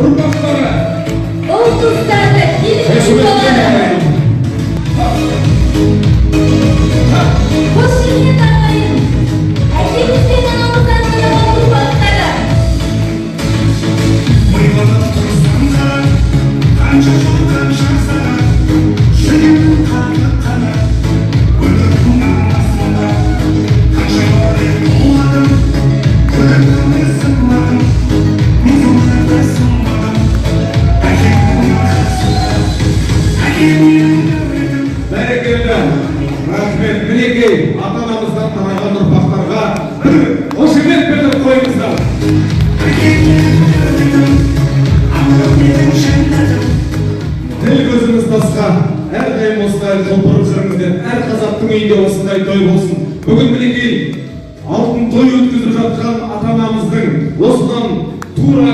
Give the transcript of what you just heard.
ұрпақтары. Ұл қыздарды, келін ұлдары. Қошемет, ағайын, әкеміз бен анамыздан тараған ұрпақтары. Ойланып тұрсам да, қанша жыл, қанша сағат, жүрегім қатып қанат, өмірдің арасында қаншама рет құладым, күлкімді сынадым, мен соларды сынбадым. Әкемнің арқасында, әкем менің дәулетім. Бәрекелді, рахмет! Мінекей, ата анамыздан тараған ұрпақтарға бір қошемет білдіріп қойыңыздар. Әкем менің дәулетім, анам менің жәннатым. Тіл көзіміз тасқа, әрдайым осылай құлпырып жүріңіздер. Әр қазақтың үйінде осындай той болсын. Бүгін, мінекей, алтын той өткізіп жатқан ата анамыздың осыдан тура